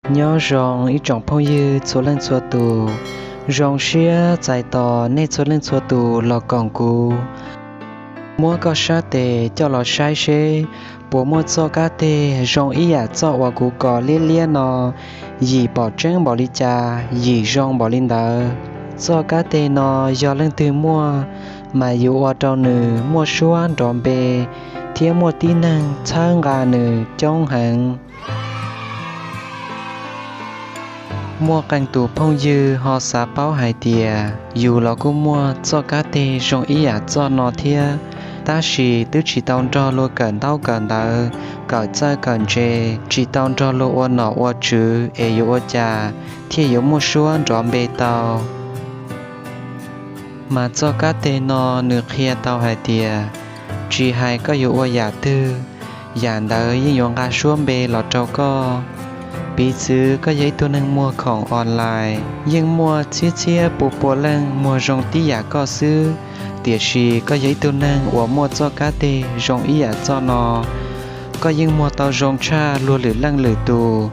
Nyob zoo ib tsoom phooj ywg txhua leej txhua tus, zoo siab txais tos nej txhua leej txhua tus los koom kuv. Muab koj sab tes coj los saib seb puas muaj txoj kab teg zoo ib yam txoj uas kuv kos liab liab no. Yim pom tseeb npaum li cas, yim zoo npaum li ntawd. Txoj kab teg no yog leej twg muaj, mas yuav ua rau nws muaj suab nrov npe thiab muaj tib neeg txhawb nqa nws coob heev. Muaj qee tus phooj ywg ho xav paub hais tias yus los kuj muaj txoj kab teg zoo ib yam txoj no thiab, tab sis twb tsis tau nrog luag kawm ntaub kawm ntawv, kawm txawj kawm ntse, tsis tau nrog luag ua nom ua tswv es yuav ua cas thiaj yuav muaj suab nrov npe tau. Mas txoj kab teg no nws qhia tau hais tias, tsis hais koj yuav ua yam twg, yam ntawd yeej yuav nqa suab npe los rau koj. Piv txwv koj yog ib tug neeg muag khoom online, yeej muaj txhiab txhiab pua pua leej muag zoo tib yam koj xwb, tiam sis koj yog ib tug neeg uas muaj txoj kab teg zoo ib yam txoj no, koj yeej muag tau zoo tshaj luag lwm leej lwm tus.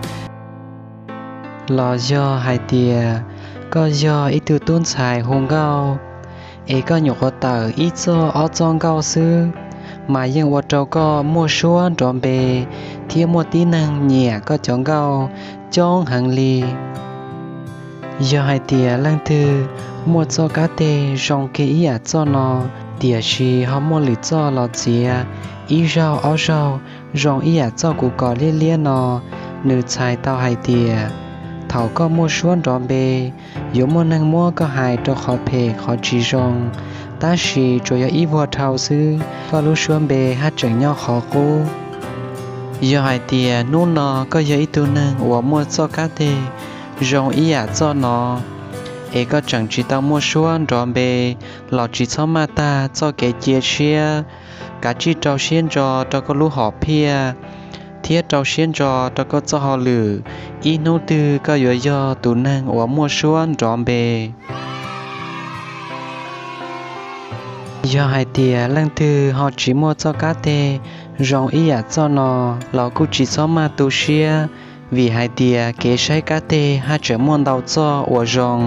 Los yog hais tias koj yog ib tug tub ntxhais hu nkauj, es koj nyuam qhuav tawm ib txoj ob txoj nkauj xwb, mas yeej ua rau koj muaj suab nrov npe thiab muaj tib neeg nyiam koj cov nkauj coob heev li. Yog hais tias leej twg muaj txoj kab teg zoo kiag ib yam txoj no, tiam sis ho muaj lwm txoj los txiav ib zaug ob zaug zoo ib yam txoj kuv kos liab liab no, nws txhais tau hais tias thaum koj muaj suab nrov npe, yuav muaj neeg muab koj hais rau qhov phem qhov tsis zoo, tab sis tsuas yog ib vuag dhau xwb, koj lub suab npe haj tseem nyob qhov qub. Yog hais tias hnub no koj yog ib tug neeg uas muaj txoj kab teg zoo ib yam txoj no, es koj tseem tsis tau muaj suab nrov npe, los tsis txhob maj tag txoj kev cia siab, kav tsij rau siab ntso rau koj lub hom phiaj, thiab rau siab ntso rau koj txoj hauj lwm, ib hnub twg koj yuav yog tus neeg uas muaj suab nrov npe. Yog hais tias leej twg ho tsis muaj txoj kab teg zoo ib yam txoj no, los kuj tsis txhob maj tu siab, vim hais tias kev saib kab teg haj tseem muaj ntau txoj uas zoo.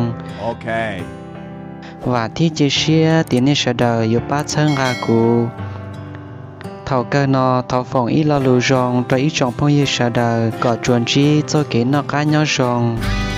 Vam thiab cia siab tias nej sawv daws yuav pab txhawb nqa kuv. Thaum kawg no thov foom ib lo lus zoo rau ib tsoom phooj ywg sawv daws kom tsuas ntsib txoj kev noj qab nyob zoo.